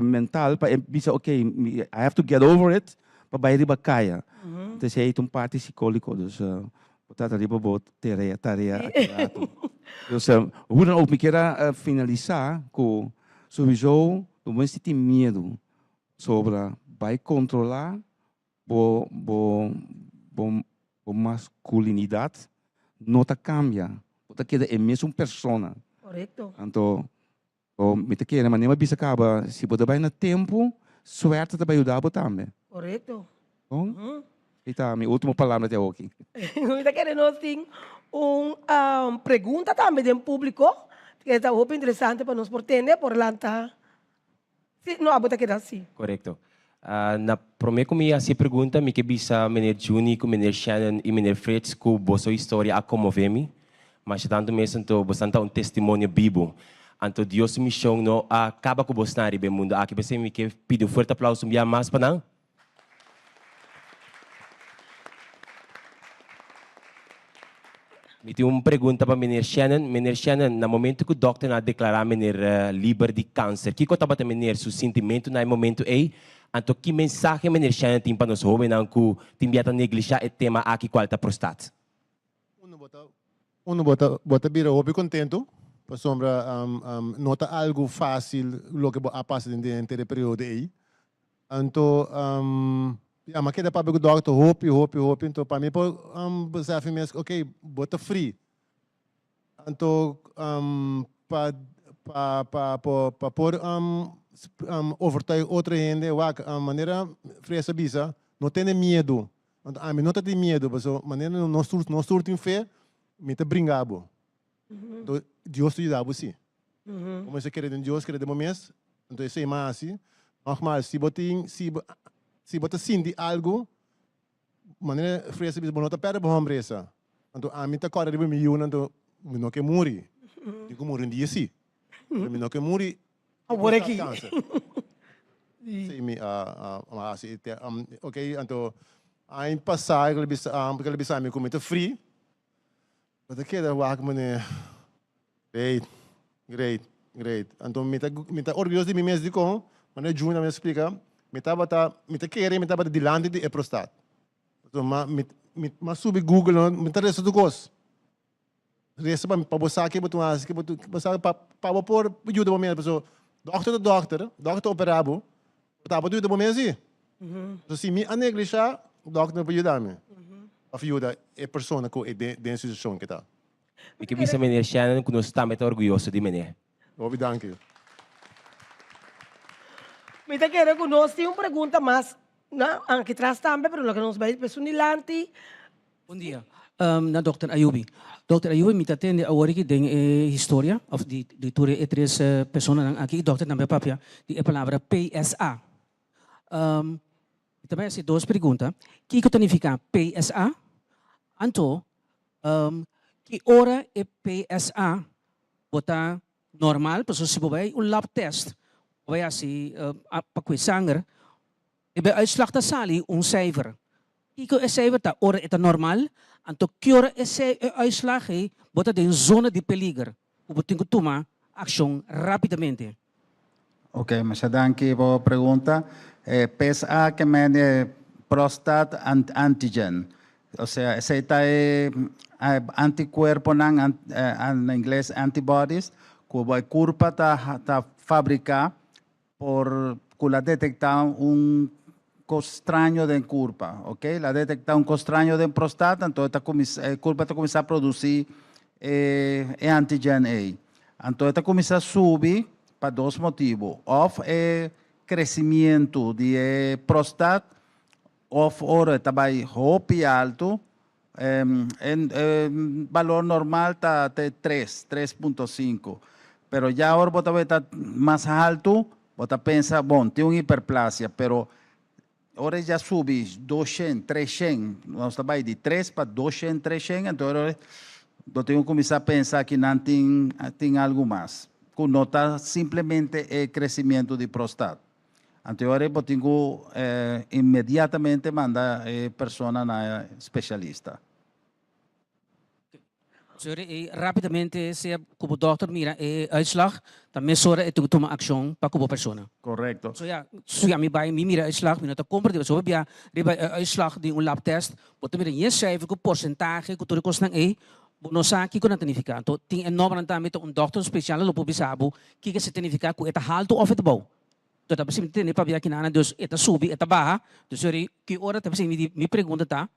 mental pa e bisa ok I have to get over it pa bai riba kaya. Entonces esei ta un parti psicolico dus bo ta riba bo tarea tarea aki rato. Dus hoe dan ook mi kier a finalisa ku souiso lo mester tin miedu sobra bai controla Bo bo bo bo masculinidad no ta cambia, bo ta keda e mesun persona. Correcto. Anto bo mi ta kere manera mi a bisa caba si bo ta bay na tempo suerte ta bay yuda bo tambe. Correcto. Bon? Ey ta mi ultimo palabra te awoki. Mi ta kere nos tin un pregunta tambe den publico ke ta hopi interesante pa nos por tende por lanta. Si, no, abo ta keda así. Korekto. Na promé ku mi hasi e pregunta, mi ke bisa Meneer Juni ku Meneer Shannon i Meneer Frits ku boso historia a konmové mi. Masha tantu mes anto bosan ta un testimonio bibu. Anto Dios su mishon no a kaba ku bosnan riba e mundu aki. P'esei mi ke pidi un fuerte aplauso un bia mas pa nan. Mi tin un pregunta pa Meneer Shannon. Meneer Shannon, na momento ku dòkternan a deklará meneer liber di kanser, kiko tabata meneer su sintimentu na e momento ei? Anto ki mensahe meneer Shannon tin pa nos hóbennan ku tin bia ta neglishá e tema aki kual ta prostat? Uno bo ta uno bo ta bo ta bira hopi kontentu pasobra no ta algu fásil loke bo a pasa den henter e periodo ei. Anto ya mi a keda papia ku dòkter hopi hopi hopi anto pa mi por besef mi mes ok bo ta free anto pa pa pa pa por overtuig otro hende wak manera Fres a bisa no tene miedu anto ami no ta tin miedu pasobra manera nos tur nos tur tin fe mi ta bringa bo anto Dios ta yuda bo si. Bo mester kere den Dios, kere den bo mes, anto esei mas hasi. Nogmaals, si bo tin, si bo, si bo ta sinti algu, manera Fresa bisa, bo no ta pèrdè bo hombresa. Anto ami ta kòrda riba mi yunan, anto mi no ke muri. Tin ku muri un dia si, pero mi no ke muri Awor aki. Esei mi a hasi. Ok, anto aña pasá el a bisa, el a bisa mi ku mi ta free. Bo ta keda wak manera, Great, great, great. Anto mi ta mi ta orguyoso di mi mes dikon, manera Junior a splika, mi tabata, mi ta kere mi tabata dilanti di e prostat. Pasobra mi mi mi a subi Google no, mi ta resa tur kos. Resa pa pa bo sa ke bo tin hasi, ke bo tin bo sa pa pa bo por yuda bo mes pasobra dòkter ta dòkter, dòkter ta opera bo, bo ta por yuda bo mes si. So si mi a neglisha, dòkter no por yuda mi. Of yuda e persona ku e den e situashon ke ta. Mi ke bisa meneer Shannon ku nos tambe ta orguyoso di meneer. Hopi danki. Mi ta kere ku nos tin un pregunta mas na aki tras tambe, pero loke nos bai esun dilanti. Bon dia. Na Dòkter Ayubi. Dòkter Ayubi, mi ta tende awor aki den e historia of di di tur e tres personanan aki, dòkter tambe a papia di e palabra PSA. Mi ta bai hasi dos pregunta. Kiko ta nifiká PSA? Anto, ki ora e PSA bo ta normal? Pasobra si bo bai un lab test, bo bai hasi pa kue sanger, riba e uitslag ta sali un seifer. Kiko e seifer ta ora e ta normal? Anto ki ora e uitslag ei bo ta den zona di peliger ku bo tin ku tuma akshon rápidamente? Ok, masha danki pa bo pregunta. E PSA ke men e prostat antigen. Osea esei ta e antikuerponan, na ingles antibodies, ku bo e kurpa ta ta fabriká por ku la detektá un kos straño den kurpa, ok. La detektá un kos straño den prostat, anto e ta kuminsá e kurpa ta kuminsá produsí e e antigen ei. Anto e ta kuminsá subi pa dos motibu, òf e kresimientu di e prostat òf ora e ta bai hopi altu, e balor normal ta te tres, tres punto sinku, pero ya ora bo ta bai ta mas haltu, bo ta pensa, bon, tin un hiperplasia, pero ora e ya subi doshen, treshen, nos ta bai di tres pa doshen, treshen, anto ora bo tin ku kuminsá pensa ki nan tin tin algu mas, ku no ta simplemente e kresimientu di prostat. Anto e ora ei bo tin ku inmediatamente manda e persona na e spesialista. Sorry, e rapidamente sea ku bo dòkter mira e uitslag, ta mesora e tin ku tuma akshon pa ku bo persona. Korekto. So ya, si ami bai mi mira uitslag, mi no ta komprende pasobra bia riba e uitslag di un lab test bo ta mira yen cijfer ku porsentahe ku tur e kosnan ei, bo no sa kiko nan ta nifiká. Anto tin e nòmbernan tambe ta un dòkter spesial lo por bisa bo kiko esei ta nifiká ku e ta haltu òf e ta bou. Anto ta bisa mi tende pabia kinanan dus e ta subi e ta baha. Dus sorry ki ora ta bisa mi di mi pregunta ta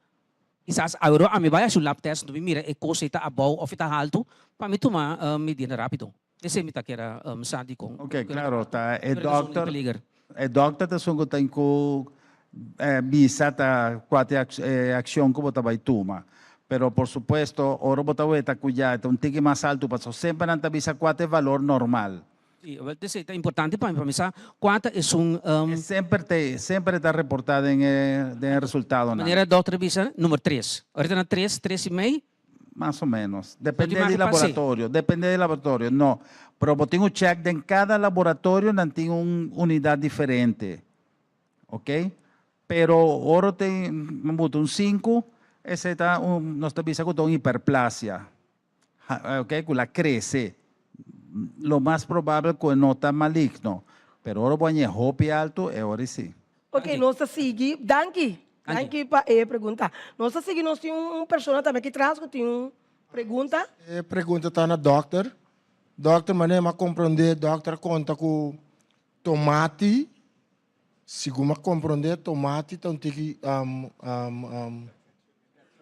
Kisas awor ami bai haci un lab test mi mira e cos ei ta abou of e ta halto pa mi tuma medida rapido. Esey mi ta kera sa dicon. Ok, claro, ta e dokter, e dokter ta esun cu tin cu bisa ta cua ta e accion cu bo ta bai tuma. Pero por supuesto, ora bo ta weta cu ya e ta un tiki mas halto pasobra semper nan ta bisa cua ta e valor normal. Sí, wel esei ta importante pa mi, pa mi sa kua ta esun. E semper ta e, semper e ta reportá den e, den e resultadonan. Manera dòkter a bisa, number tres. Ahorita na tres, tres i mei. Mas o menos. Depende di laboratorio, depende di laboratorio. No, pero bo tin ku chèk den kada laboratorio nan tin un unidat diferente. Ok? Pero ora tin, bo buta un sinku, esei ta un, nos ta bisa ku ta un hiperplasia. Ok, cu la crece. Lo mas probabel cu e no ta maligno. Pero ora bo a ñe hopi alto, e ora si. Ok, nos ta sigui. Danki. Danki pa e pregunta. Nos ta sigui, nos tin un persona tambe aki tras cu tin un pregunta. E pregunta ta na dokter. Dokter, manera mi a comprende, dokter a conta cu tomati, segun mi a comprende, tomati ta un tiki,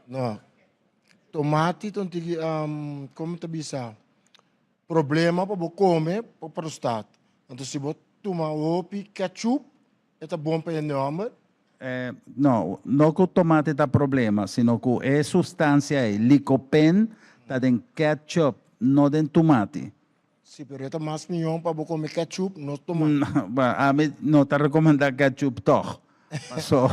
No. Tomati ta un tiki, como ta bisa, problema pa bo come pa prostat. Anto si bo tuma hopi ketchup, e ta bon pa hende homber? No, no cu tomati ta problema, sino cu e sustancia ei, licopen, ta den ketchup, no den tomati. Si, pero e ta mas mihó pa bo come ketchup, no tomati. Bueno, ami no ta recomenda ketchup toch. Paso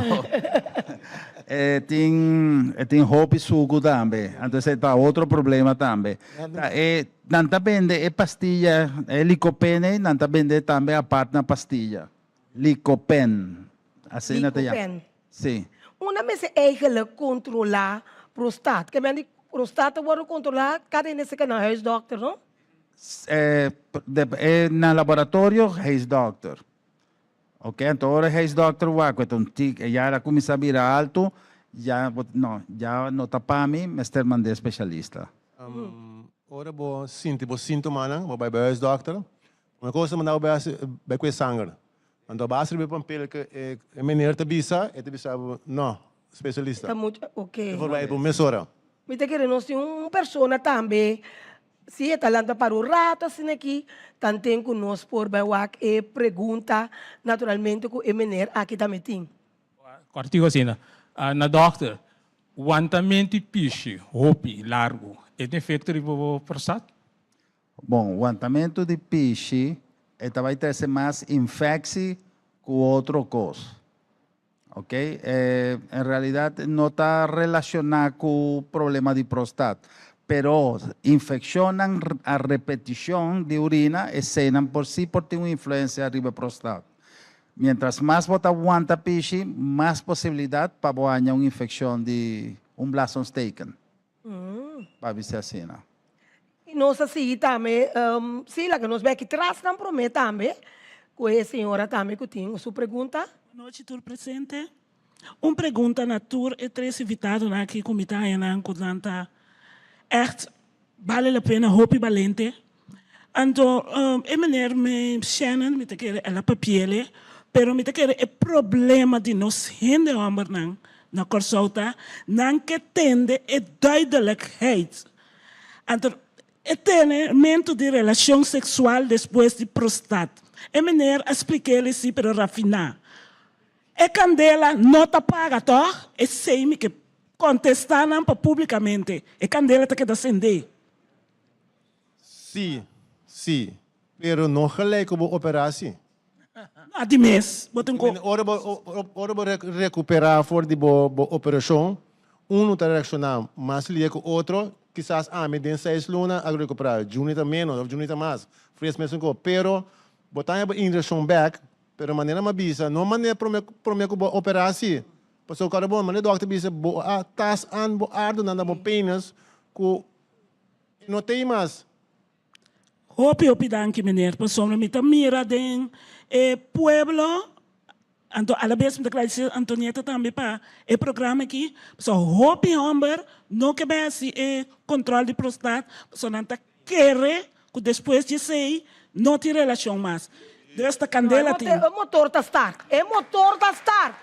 e tin e tin hopi suku tambe. Anto esei ta otro problema tambe. Ta e nan ta bende e pastilla, e licopen ei, nan ta bende tambe apart na pastilla. Licopen. Asina ta yama. Licopen. Si. Unda mester eigenlijk controla prostaat? Ke men di prostaat ta wordo controla kada hende seka nan huisdokter, no? E na laboratorio huisdokter. Ok, anto ora huisdokter wak ku e ta un tik, e ya a kuminsá bira altu, ya bo no, ya no ta pa mi, mester mand'é spesialista. Ora bo sinti bo síntomanan, bo bai bai huisdokter, Prome kos ta manda bo bai hasi bai ku e sanger. Anto a base riba e pampel ku e meneer ta bisa, e ta bisa bo, no, spesialista. Ta mucho, ok. E por bai bo mesora. Mi ta kere nos tin un persona tambe, si e ta lanta para un rato asina aki, tanten ku nos por bai wak e pregunta naturalmente ku e meneer aki tambe tin. Kòrtiku asina, na dòkter, wantamenti pishi hopi largu e tin efekto riba bo prostat? Bon, wantamentu di pishi e ta bai trese mas infectie ku otro kos. Ok, e en realidad no ta relaciona ku problema di prostat, pero infeccionnan a repeticion di urina eseinan por si por tin un influencia riba e prostat. Mientras mas bo ta wanta pishi, mas posibilidad pa bo haña un infeccion di un blaasontsteking. Pa bisa asina. I nos a sigui tambe, sí, laga nos bek tras nan promé tambe, ku e señora tambe ku tin su pregunta. Bonochi tur presente. Un pregunta na tur e tres invitadonan aki ku mi ta haña nan ku nan ta ègt bale la pena hopi balente. Anto e meneer me Shannon mi ta kere el a papiele pero mi ta kere e problema di nos hende hombernan na Kòrsou ta nan ke tende e duidelijkheid. Anto e tenemento di relashon seksual despues di prostat. E meneer a splik'el si pero rafiná. E kandela no ta paga tòg? Esei mi ke kontestá nan pa publikamente. E kandela ta keda sendé. Sí, sí, pero no gelijk ku bo operá sí. No, di mes, bo tin ku. Ora bo, ora bo rekuperá for di bo bo operashon, unu ta reakshoná mas lihe ku otro, kisas ami den seis luna a rekuperá, Juni ta ménos òf Juni ta mas, Fris mesun ku, pero bo ta haña bo inreshon bèk, pero manera mi a bisa, no manera promé promé ku bo operá sí, pasobra kòrda bon, manera dòkter bisa bo a tas an bo ardunan na bo penis ku. No t'ei mas. Hopi hopi danki meneer pasobra mi ta mira den e pueblo anto alabes mi ta gradisi Antonieta tambe pa e programa aki pasobra hopi homber no ke bai hasi e control di prostat pasobra nan ta kere ku despues di esei no tin relashon mas dus ta kandela tin. E motor ta start e motor ta start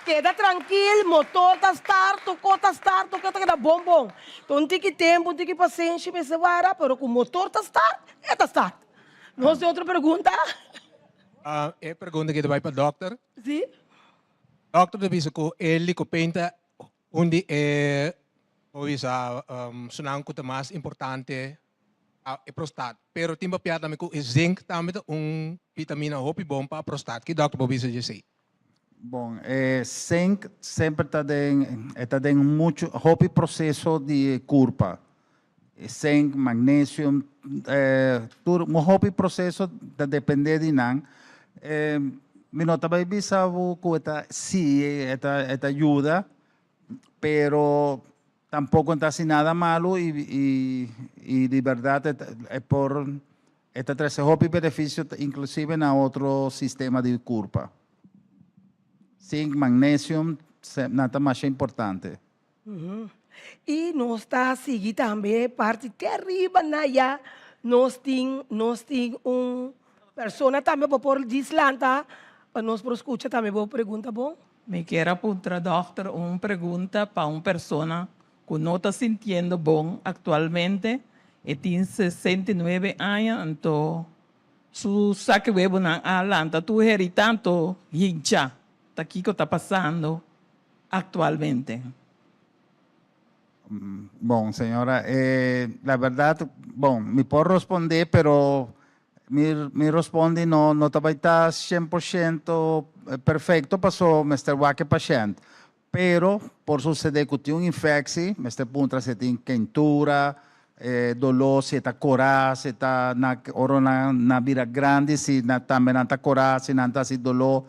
keda trankil motor ta start toko ta start toko ta keda bon bon Ta un tiki tempu, un tiki pasenshi mester wara, pero ku motor ta start, e ta start. Nos tin otro pregunta? E pregunta aki ta bai pa dòkter. Si. Dòkter ta bisa ku e licopene ta un di e, bo bisa, sunan ku ta mas importante pa e prostat. Pero tin papia tambe ku e zinc tambe ta un vitamina hopi bon pa prostat. Ki dòkter por bisa di esei? Bon, e zinc semper ta den, e ta den mucho, hopi proceso di e curpa. E zinc, magnesium, tur hopi proceso ta depende di nan. Mi no ta bay bisa bo cu e ta, si e ta, e ta yuda, pero tampoco no ta haci nada malo y, y, y di berdad e ta, e por E ta trese hopi beneficio inclusive na otro sistema di curpa. Zinc, magnesium, nan ta masha importante. Y nos ta sigui tambe parti te ariba na ya nos tin nos tin un persona tambe bo por djis lanta pa nos por scucha tambe bo pregunta bon. Mi kier a puntra dokter un pregunta pa un persona ku no ta sintiendo bon aktualmente, e tin 69 aña, anto su saki webunan a lanta tur heri tanto hincha. Ta kiko ta pasando aktualmente? Bon, señora, la berdad, bon, mi por responde, pero mi, mi responde no, no ta bai ta 100% perfecto, paso mester wak e pashent. Pero por sucede cu tin un infectie, mester puntra si e tin kentura, e dolor, si e ta cora, si e ta na ora nan na bira grandi, si nan tambe nan ta cora, si nan ta haci dolor.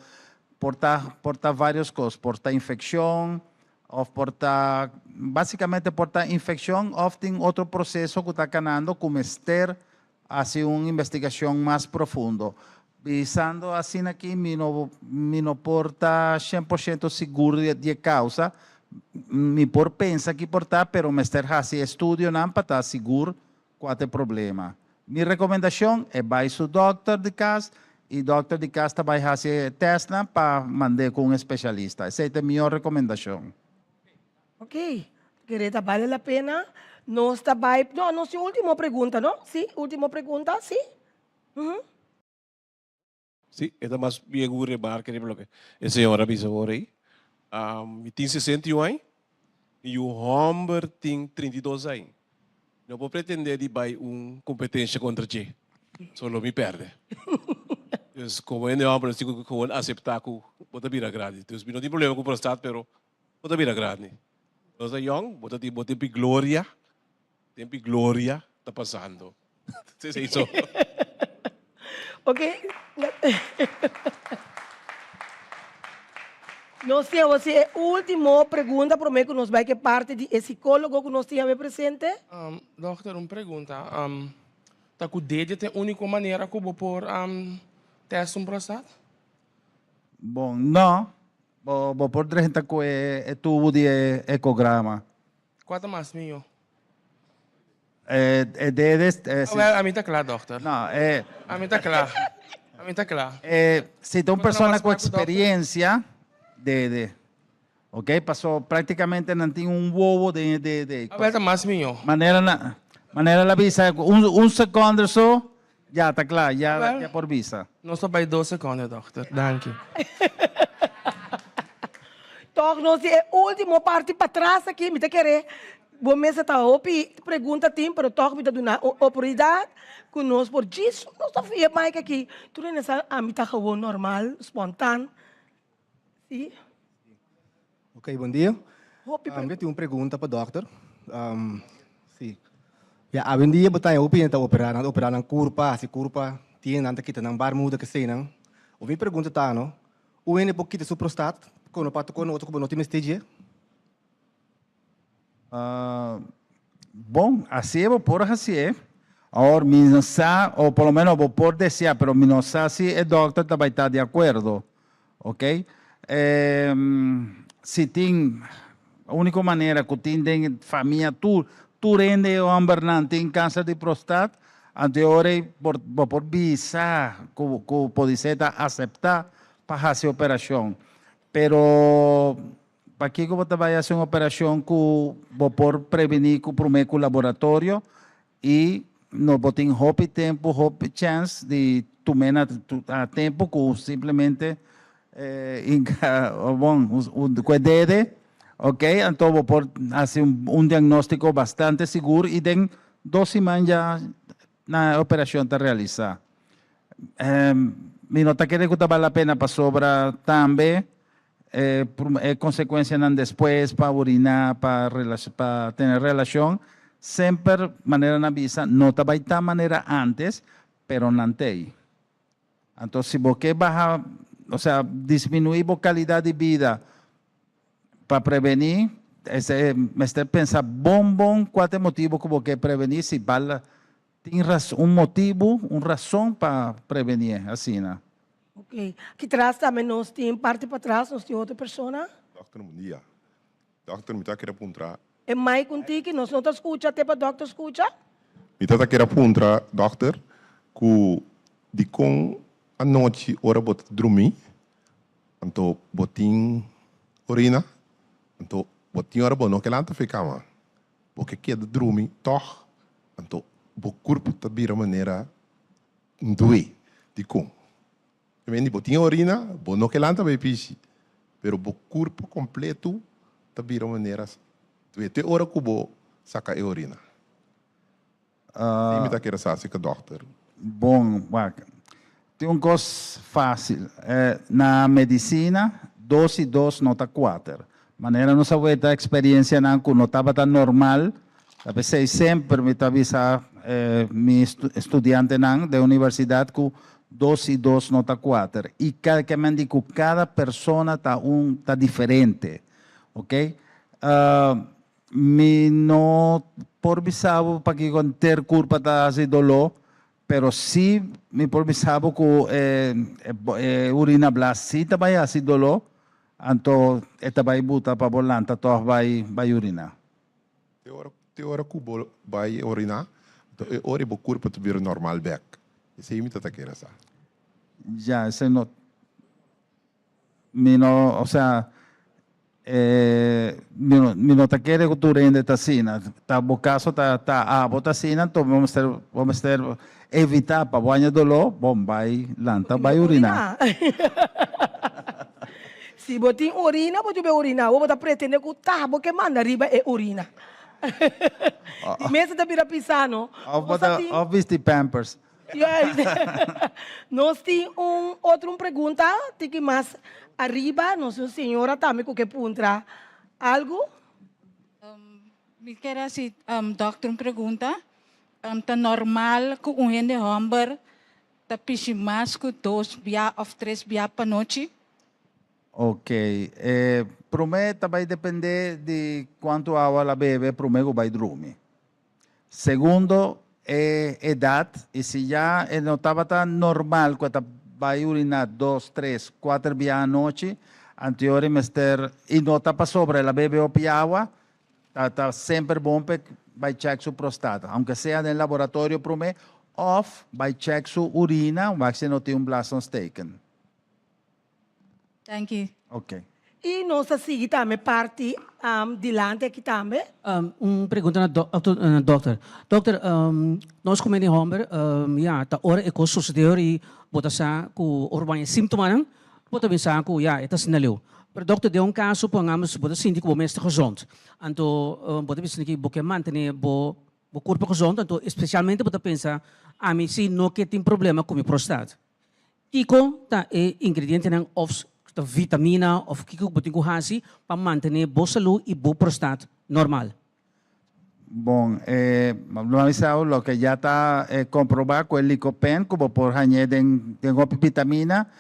Por ta por ta varios cos, por ta infeccion of por ta basicamente por ta infeccion of tin otro proceso cu ta canando cu mester Hasi un investigacion mas profundo. Bisando asina aki mi no mi no por ta 100% sigur di e causa. Mi por pensa ki por ta pero mester hasi estudionan pa ta sigur cua ta e problema. Mi recomendacion e bay su dokter di cas y dokter di cas ta bay hasi e testnan pa mand'e cu un especialista. Esey ta e mihor recomendacion. Ok, kere ta bale la pena. Nos ta bai, no, nos tin ultimo pregunta, no? Si, ultimo pregunta, si? Ujú. Si, e ta mas bien un remarke riba loke e señor a bisa awor ei. Mi tin 61 aña i un homber tin 32 aña. No por pretende di bai un competencia contra dje. So lo mi perde. Dus como hende homber nos tin cu gewoon acepta cu bo ta bira grandi. Dus mi no tin problema cu prostat pero Bo ta bira grandi. Nos ta yong, bo ta tin bo tempi gloria, tempi gloria ta pasando. Esei so. Ok. Nos tin awor si e ultimo pregunta prome ku nos bai ke parti di e psicologo ku nos tin awe presente. Dokter, un pregunta. Ta ku dede ta e uniko manera ku bo por test un prostat? Bon, no. Bo, bo por drenta ku e, e tubo di e ecograma. Kua ta mas mihó? E, e dede, e, si. Wel, ami ta kla, dòkter. No, e. Ami ta kla. Ami ta kla. E, si ta un Bo ta persona mas ku kla ku dòkter? experiencia, dede. Ok, paso prácticamente nan tin un wowo den e dede. Awel ta mas mihó. Manera na, manera la bisa, un, un seconde so, ya ta kla, ya, Awel, ya por bisa. Nos ta bai dos seconde, dokter. Danki. Tòg nos di e último parti patras aki, mi ta kere bo mester ta hopi pregunta tin, pero tòg mi ta duna un oportunidat ku nos por djis, nos ta fia mic aki, tur hende sa ami ta gewoon normal, spontan. Sí. Ok, bon dia. Hopi Mi tin un pregunta pa dokter. Sí. Ya, awendia bo ta hopi hende ta opera, nan ta opera nan kurpa, hasi kurpa, tin nan ta kita nan barmuda, keseinan. O mi pregunta ta no, un hende por kita su prostat kono pa toko otro ku bo no tin mester dje? Bon, asina bo por hasié. Awor mi no sa, o por lo menos bo por desea, pero mi no sa si e dokter ta bai ta di akuerdo. Ok? Si tin, úniko manera ku tin den famia tur, tur hende e hòmbernan tin kanser di prostat, anto e ora ei por bo por bisa ku ku podisé ta aseptá pa hasi operashon. Pero Pakiko bo ta bai hasi un operashon ku bo por prevení ku promé ku laboratorio i no bo tin hopi tempu, hopi chèns di tum'é na tempu ku simplemente hinka bon ku e dede, ok, anto bo por hasi un diagnóstiko bastante sigur i den dos siman ya na e operashon ta realisá. Mi no ta kere ku ta bal la pena pasobra tambe E e konsekuensianan despues pa uriná, pa pa tene relashon, semper manera nan bisa no ta bai ta manera ántes, pero nan t'ei. Anto si bo ke baha, osea disminuí bo kalidat di bida pa prevení, esei mester pensa bon bon kua ta e motibu ku bo ke prevení, si bal tin un motibu, un rason pa prevenié asina. Ok. Aki tras tambe nos tin parti patras nos tin otro persona. Dokter bon dia. Dokter mi ta kere puntra. E mic un tiki nos no ta scucha te pa dokter scucha. Mi ta ta kere puntra dokter cu dicon anochi ora bo ta drumi anto bo tin orina anto bo tin ora bo no ke lanta for e cama bo ke keda drumi tog anto bo curpo ta bira manera Due, dikon? E men di bo tin orina, bo no ke lanta bai pishi, pero bo kurpo kompletu ta bira manera due te ora ku bo saka e orina. Si mi ta kere sa si ka dòkter. Bon, wak. Tin un kos fásil. Na medisina, dos i dos no ta kuater. Manera nos a weta eksperensianan ku no tabata normal, Ta p'esei semper mi ta bisa mi studiantenan den universidat ku dos i dos no ta kuater. I ke men di ku kada persona ta un ta diferente. Oke. Mi no por bisa bo pakiko henter kurpa ta hasi doló, pero si mi por bisa bo ku e urina blas si ta bai hasi doló, anto e ta bai buta pa bo lanta tòg bai bai uriná. Te ora, te ora ku bo bai oriná, anto e ora bo kurpo ta bira normal bèk. Esei mi ta ta kere sa. Ya, esei no, mi no, osea, mi no, mi no ta kere ku tur hende ta asina. Ta bo kaso ta, ta abo ta asina, anto bo mester, bo mester evitá pa bo haña doló, bon bai lanta bai uriná. Si bo tin orina, bo debe orina. Awor bo ta pretende ku ta bo ke manda riba e orina. Di mester ta bira pisa, no? Of bo ta of bisti pampers. Yes. Nos tin un otro un pregunta tiki mas ariba. Nos un señora tambe ku ke puntra algu. Mi kier hasi dòkter un pregunta. Ta normal ku un hende hòmber Ta pishi mas ku dos bia òf tres bia pa nochi? Ok. E promé ta bai dependé di kuantu awa el a bebe promé ku bai drumi. Segundo, e edat i si ya e no tabata normal ku e ta bai uriná dos, tres, kuater bia anochi, anteori mester, i no ta pasobra el a bebe hopi awa, Ta ta semper bon p'e bai check su prostata, aunke sea den laboratorio prome, of bai check su urina wak si no tin un blaasontsteken. Thank you. Ok. I nos ta sigui tambe parti dilanti aki tambe. Un pregunta na na dokter. Dokter, nos ku mende homber, ya, ta ora e kos sosode ora i bo ta sa ku ora bo haña simptomanan, Bo ta bisa ku ya, e ta asina leu. Pero dokter, den un kaso pongamos bo ta sinti ku bo mes ta gezond. Anto bo ta bisa ki bo ke mantené bo bo kurpo gezond, anto espesialmente bo ta pensa, ami si no ke tin problema ku mi prostat. Kiko ta e ingredientenan òf ta vitamina òf kiko ku bo tin ku hasi pa mantené bo salú i bo prostat normal? Bon, e lo a bisa bo loke ya ta komprobá ku e likopen ku bo por hañ'é den den hopi vitamina.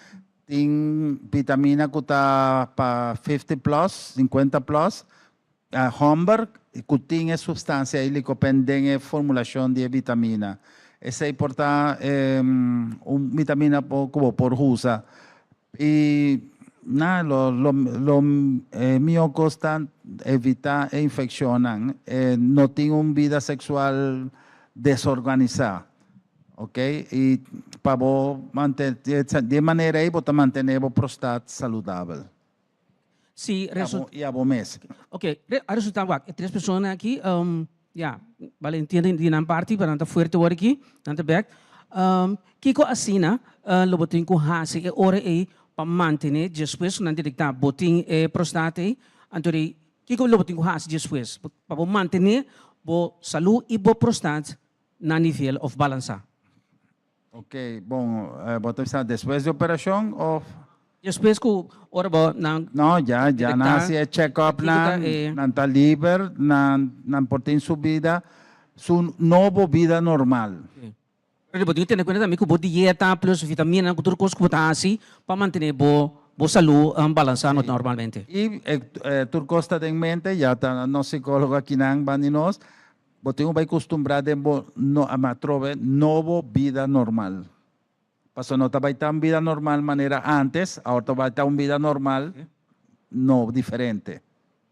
Tin vitamina ku ta pa fifty plus, sinkuenta plus. Hòmber ku tin e supstansia ei likopen den e formulashon di e vitamina. Esei por ta un vitamina ku bo por usa. I na lo lo lo e mihó kos ta evitá e infekshonnan, no tin un bida seksual desorganisá, oke. I pa bo mantené di e manera ei bo ta mantené bo prostat saludabel. Si resu I abo mes. Ok, a resulta wak e tres persona aki, ya, Valentina di nan parti, pero nan ta fuerte wor aki, nan ta bek. Kiko asina lo bo tin ku hasi e ora ei pa mantene despues ku nan detekta bo tin e prostat ei? Anto di kiko lo bo tin ku hasi despues pa bo mantene bo salu i bo prostat na nivel of balansa? Ok, bon, bo ta bisa despues di operashon of? Despues ku ora bo nan. No, ya, ya nan hasi e check up nan, nan ta liber, nan, nan por tin su bida, su nobo bida normal. Pero bo tin ku tene kuenta tambe ku bo dieta plus vitaminanan ku tur kos ku bo ta hasi pa mantene bo bo salú balansá normalmente. I tur kos ta den mente, ya ta nos sikólogo akinan banda di nos, Bo tin ku bai kustumbrá den bo no ama atrobe nobo bida normal. Pasobra no ta bai ta un bida normal manera ántes, awor ta bai ta un bida normal no diferente.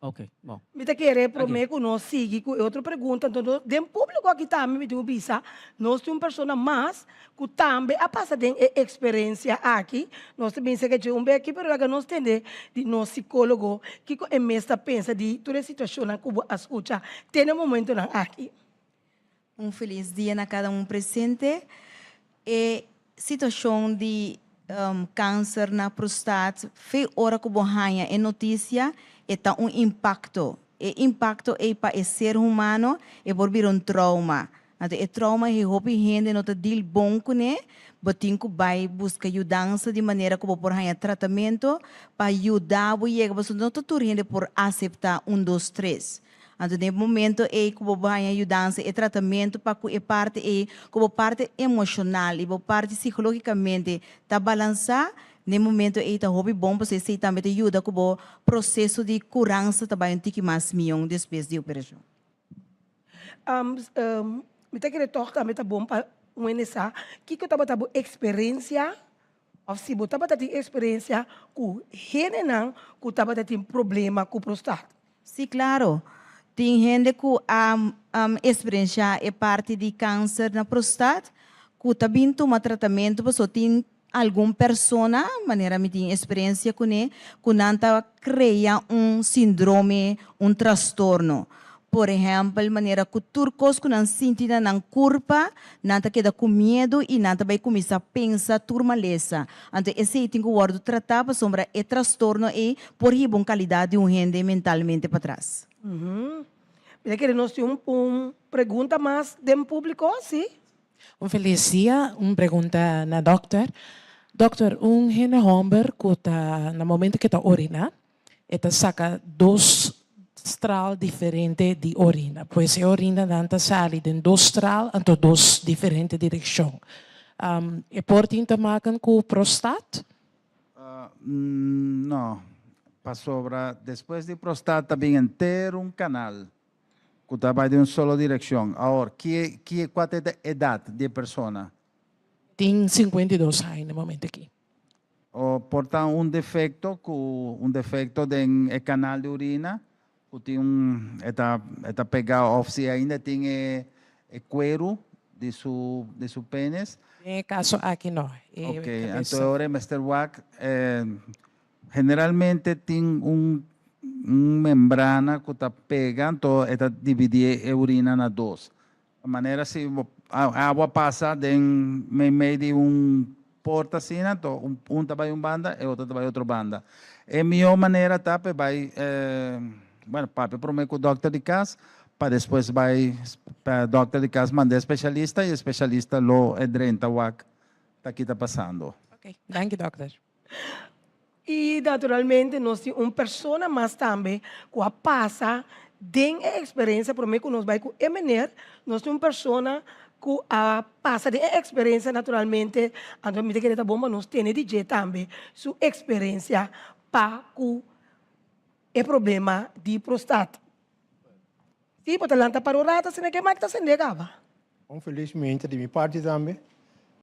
Ok, bon. Mi ta kere promé ku nos sigui ku e otro pregunta, anto nos den públiko aki tambe mi tin ku bisa, nos tin un persona mas ku tambe a pasa den e eksperensia aki. Nos ta bin seka dje un beki, pero laga nos tende di nos sikólogo kiko e mes ta pensa di tur e situashonnan ku bo a skucha te na e momentonan aki. Un felis dia na kada un presente. E situashon di kanser na prostat, fe ora ku bo haña e notisia, e ta un impakto. E impakto ei pa e ser humano e por bira un trauma. Anto e trauma ei hopi hende no ta deal bon kuné, bo tin ku bai buska yudansa di manera ku bo por haña tratamentu pa yuda bo yega pasobra no ta tur hende por aseptá un dos tres. Anto den e momento ei ku bo haña yudansa e tratamentu pa ku e parti ei ku bo parti emoshonal i bo parti sikológikamente ta balansá, den e momento ei ta hopi bon pasobra esei tambe ta yuda ku bo proseso di kuransa ta bai un tiki mas mion despues di operashon. Mi ta kere tòg tambe ta bon pa un hende sa kiko tabata bo eksperensia òf si bo tabata tin eksperensia ku hendenan ku tabata tin problema ku prostat. Sí, klaro. Tin hende ku a eksperensiá e parti di kanser na prostat ku ta bin tuma tratamentu pasobra tin Algun persona, manera mi tin experiencia cune, cu nan ta crea un sindrome, un trastorno. Por ehempel, manera cu tur cos cu nan sinti na nan curpa, nan ta keda cu miedo y nan ta bay cuminsa pensa tur malesa. Anto esey tin cu wordo trata pasobra e trastorno ey por hiba un calidad di un hende mentalmente patras. Mi ta kere nos tin un pregunta mas den publico, si? Un felis dia, un pregunta na dokter. Dokter, un hende homber ku ta na momento ke ta orina, e ta saka dos straal diferente di orina. Pues e orinanan ta sali den dos straal anto dos diferente direkshon. E por tin te maken ku prostat? No, pasobra despues di prostat ta bin henter un kanal. Ku ta bai den un solo direkshon. Awor, ki ki kua ta e edat di e persona? Tin 52 aña na e momento aki. O por ta un defekto ku un defekto den e kanal di urina ku tin un e ta e ta pega òf si ainda tin e e kueru di su di su penis. Den e kaso aki no. E Ok, kabesa. anto e ora e mester wak Generalmente tin un un membrana cu ta pega, anto e ta dividi e urina na dos. Manera si bo awa pasa den meimei di un porta asina, anto un ta bay un banda, e otro ta bay otro banda. E miho manera ta pa e bay, bueno, papia prome cu dokter di cas, pa despues bay pa dokter di cas manda e specialista y e specialista lo e drenta wak ta ki ta pasando. Ok, danki dokter. I naturalmente nos tin un persona mas tambe ku a pasa den e eksperensia promé ku nos bai ku e mener, nos tin un persona ku a pasa den e eksperensia naturalmente, anto mi ta kere ta bon pa nos tene di dje tambe su eksperensia pa ku e problema di prostat. Tipo ta lanta para un rato asina ke mic ta sende kaba. Un felis mente di mi parti tambe.